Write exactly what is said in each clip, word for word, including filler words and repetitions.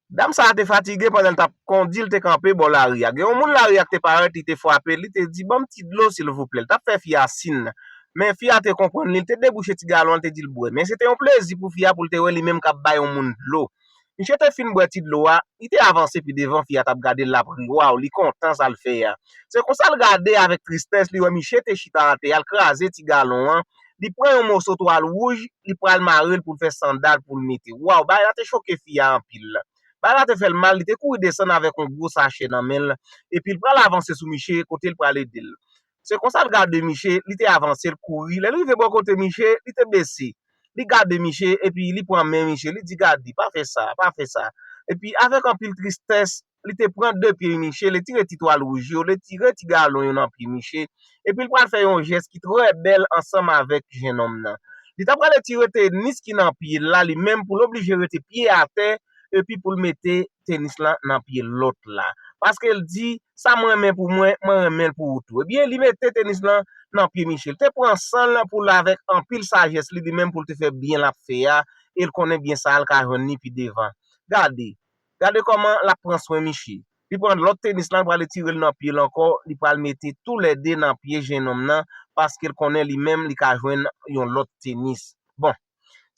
Dam sa a te fatige pandan l t ap kondi, l te kanpe bò lari a. Gen yon moun lari a ki te parèt, li te frape l, li te di, "Ban m ti dlo, silvouplè." L t ap fè fi a siy. Men fi a te konprann li, li te debouche ti galon an, li te di l bwè. Men se te yon plezi pou fi a pou l te wè li menm k ap bay yon moun dlo. Misye te fin bwè ti dlo a, li te avanse pi devan, fi a t ap gade l, l ap ri. Waw, li kontan sa l fè a. Se konsa l gade avèk tristès, li wè misye te chita atè a, l kraze ti galon an, li pran yon moso twal wouj, li pral mare l pou l fè sandal pou l mete. Waw, bagay la te choke fi a anpil. Bagay la te fè l mal, li te kouri desann avèk yon gwo sachè nan men l, epi l pral avanse sou misye kote l pral ede l. Se konsa l gade misye, li te avanse, l kouri. Lè l rive bò kote misye, li te bese. Li gade misye, epi li pran men misye, li di, "Gade, pa fè sa, pa fè sa." Epi avèk anpil tristès, li te pran de pye misye, li tire ti twal wouj yo, li tire ti galon yo nan pye misye, epi l pral fè yon jès ki trè bèl ansanm avèk jennonm nan. Li ta pral retire tenis ki nan pye l la, li menm pou l oblije rete pye atè, epi pou l mete tenis lan nan pye lòt la. Paske l di, "Sa mwen renmen pou mwen, mwen renmen l pou ou tou." Ebyen, li mete tenis lan nan pye misye. Li te pran san l pou l avèk anpil sajès li, li menm pou l te fè byen l ap fè a, e l konnen byen sa a l ka jwenn li pi devan. Gade, gade kòman l ap pran swen misye. Li pran lòt tenis lan, li pral retire l nan pye l ankò, li pral mete toulède nan pye jennonm nan, paske l konnen li menm li ka jwenn yon lòt tenis. Bon,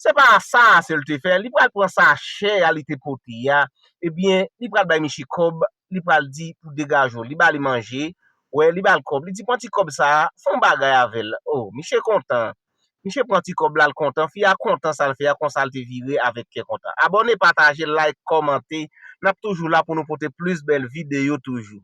se pa sa sèl te fè, li pral pran sachè a li te pote a, ebyen, li pral bay misye kòb, li pral di pou degaje w, li ba li manje, wè, li ba l kòb, li di, "Pran ti kòb sa a, fè yon bagay avè l." Oh, misye kontan. Misye pran ti kòb la, l kontan, fi a kontan sa l fè a, konsa l te vire avèk kè kontan. Abòne, pataje, like, kòmante, n ap toujou la pou nou pote plis bèl videyo toujou.